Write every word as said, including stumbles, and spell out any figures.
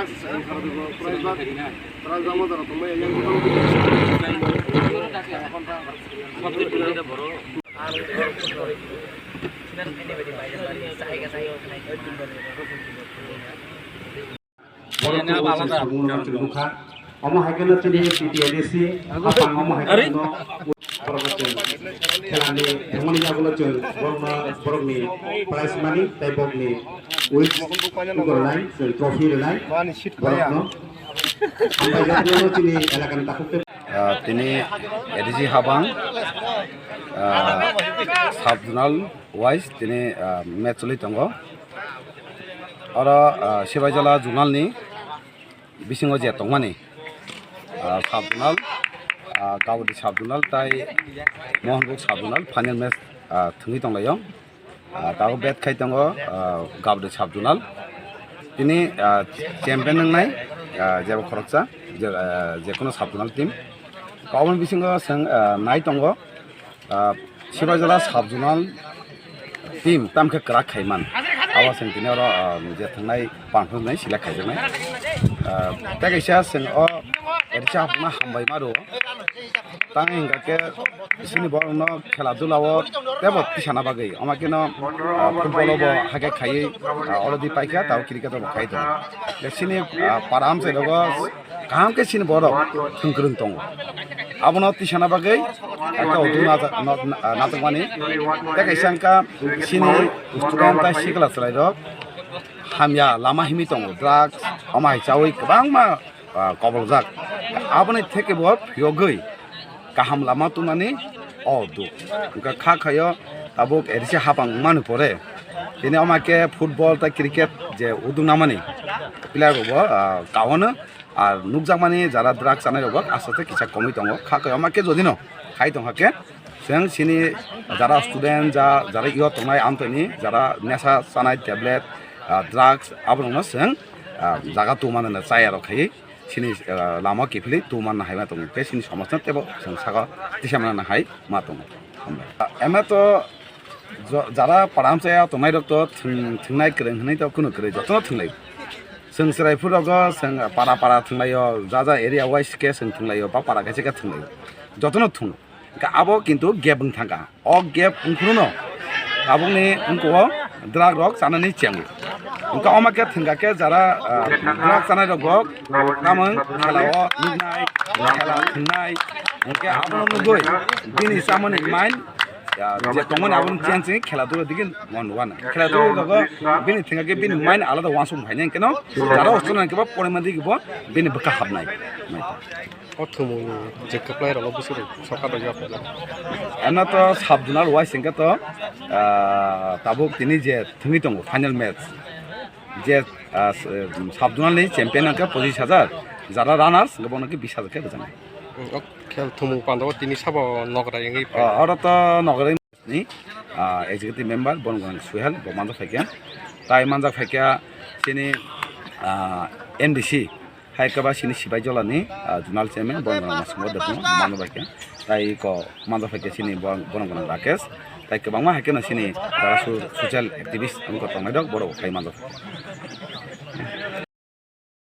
Borok chini samung no chwng nukha. Omo hai kheno chini T T A D C, hapang omo hai kheno borok chwng khelani thangmani yagulo chwng borokno, borokni prize money tei bokni wish rwnai, chwng trophy rwnai borokno. Hambai jotono chini elakani takhuk tei. Ah, tini A D C hapang, ah, sub zonal wise tini, ah, match choli tongo. Oro, ah, Sibaijala zonal ni bisingo je tongmani, ah, sub zonal, ah, Gauhati sub zonal tai Mohanpur sub zonal final match, ah, thwngwi tonglaio. Ah, tabuk bet khai tongo, ah, Gauhati sub zonal. Tini, ah, champion wngnai, ah, jebo khoroksa, je, ah, jekono sub zonal team. Kaboni bisingo chwng, ah, nai tongo. Ah, Sibaijala sub zonal team tamkhe kwrak khaiman. Abo chwng tini oro, ah, je thangnai pangthornai select khaijaknai. Ah, tei kaisa chwng o A D C hapna hambai ma rwo. Tang hingkha khe chini borokno khela dula o teibo tisana bagwi. Omo kheno, ah, football o bo hakhe khaiwi, ah, already paikha, tabo cricket o bo khai tongo. Chini, ah, para amchai rogo kaham khe chini borok thwngkwrwng tongo. Abono tisana bagwi ekta uddog nacha-, na-, na-, nachakmani. Tei kaisa wngkha chini student tei sikla chwlairok hamya lama himwi tongo, drugs, omo hai chaui kwbangma, ah, koboljak. Aboni theke bo phiyogwi kaham lama tubunani o uddog. Wngkha kha khaio tabuk A D C hapang wngmani pore tini omo khe football tei cricket je uddog namani player rokbo, ah, kaono. Ar nukjakmani jara drugs chanai rok bo aste aste kisa komwi tongo. Kha khe omo khe jodi no khai tong kha khe chwng chini jara student ja jara youth tongnai amtwini jara nesa chanai tablet, ah, drugs aborokno chwng, ah, jaga tubumani chaya rok khai chini, ah, lama kiphilwi tubumanna hai ma tongo. Tei chini somajno teibo chwng saka tisa manna hai ma tongo. Hambai. Ah, ema to jo-, jara para amchaya tongnai rok to thwng-, thwngnai kwrwng hwnwi to kunu kwrwi jotono thwnglai. Chwng chwrai phuru rogo chwng para para thwnglaio, ja ja area wise khe chwng thwnglaio, ba para kaisa khe thwnglaio. Jotono thwngo. Hwnkhe abo kintu gap wng thangkha. O gap wngphuru no tabukni wngkho drug rok chanani chengo. Hwnkhe omo khe thwngkha khe jara, ah, drug chanai rok bo tamung khela o nuknai, khela thwngnai. Hwnkhe abono nugwi bini chamani mind, ya, je tongmani abono change wngwi khela duro digi mon wana. Khela duro rogo bini thwngkha khe bini mind alada wansuk phainai hwnkhe no jara ostona hwnkhe bo porima digi bo bini bwkha hapnai. O thwngmung je kwplai rokno bwswk rok sorkar bai jawab rwjak. Ano to sub zonal wise hwnkhe to, ah, tabuk tini je thwngwi tongo final match. Je, ah, s-, sub zonal ni champion hwnkhe pochis hajar, jara runners hwnkhe bono khe bis hajar khe rwjaknai. O khel thwngmung pandao tini sabo nograi wngwi phai. O, oro to nograi ni, ah, executive member Bonogwrang Suhel bo manjak phaikha. Tai manjak phaikha chini, ah, M D C. Hai khe ba chini Sibai Jolani, ah, zonal chairman Bonogwrang Masumbo Debno manjak phaikha. Tai ko manjak phaikha chini Bon-, Bonogwrang Rakesh. Tai kwbangma hai kheno chini jara su-, social activist wngkha tongnai rok borok bo khai manjak phaikha.